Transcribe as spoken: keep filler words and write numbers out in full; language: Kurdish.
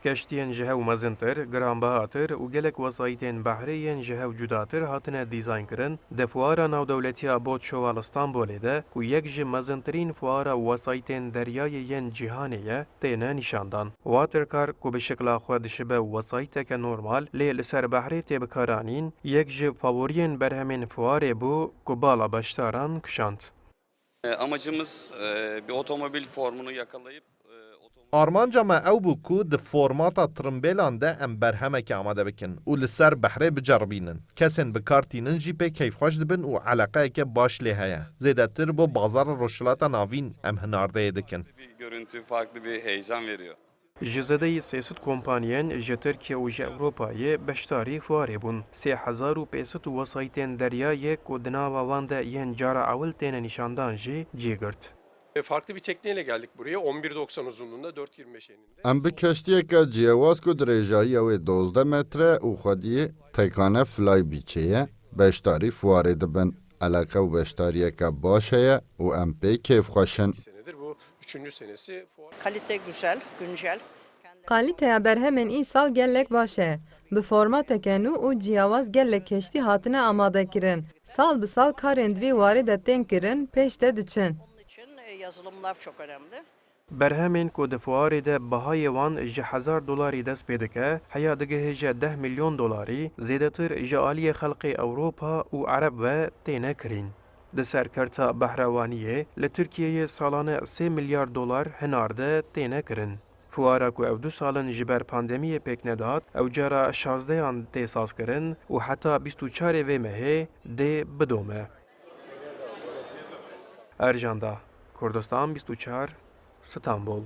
Keştiyên ji hev mezintir, giranbihatir û gelek wesayîtên behrê yên ji hev cudatir hatine dîzaynkirin, di fuara navdewletî ya Boat Show a Stenbolê de, ku yek ji mezintirîn fuara wesayîtên deryayê yên cîhanê ye, têne nîşandan. Watercar, ku bi şikla xwe dişibe wesayîteke normal, lê li ser behrê tê bikaranîn, yek ji favoriyên berhemên fuarê bû, ku bala beşdaran kişand. E, amacımız, e, bir otomobil formunu yakalayıp, e, otomobil Armanca me ew bû ku di formata tirimbêlan de em berhemekê amade bikin û li ser behrê biceribînin. Kesên bi kar tînin jî pê keyfxweş dibin û eleqeyeke baş lê heye. Zêdetir bo bazara Rojhilata Navîn em hinardeyê dikin. Bir görüntü, farklı bir heyecan veriyor. Ji zêdeyî sê sed kompaniyên ji Tirkiye û ji Ewropayê beşdarî fuarê bûn. Sê hezar û pênc sed wesayîtên deryayê ku di nava wan de yên cara ewil têne nîşandan jî cî girt. E, farklı bir tekneyle geldik buraya. On bir doksan uzunluğunda, dört yirmi beş eninde. Em bi keştiyeke cihewaz ku dirêjayiya wê dozdeh metre û xwediyê tekane Fly Beach-ê ye, beşdarî fuarê dibin. Eleqe û beşdariyeke baş heye û em pê kêfxweş in. Bir senedir bu üçüncü senesi fuar. Kalite güzel, güncel. Kalîteya berhemên îsal gelek baş e. Bi formateke nû û ciyawaz gelek keştî hatine amadekirin. Sal bi sal karên di vî warê de tên kirin, pêş de diçin. Onun için, e, yazılımlar çok önemli. Berhemên ku di fuarê de bahayê wan ji hezar dolarî dest pê dike, heya digihêje deh milyon dolarî, zêdetir ji aliyê xelkê Ewropa û Ereb ve têne kirîn. Di ser kerta behrewaniyê, li Tirkiyeyê salane sê milyar dolar hinar de têne kirin. Fuara ku ew du sal in ji ber pandemiyê pêk nedat, ew cara şazdehan tê sazkirin û heta bîst û çarê vê mehê dê bidome. Ercan Da, Kurdistan bîst û çar, Stenbol.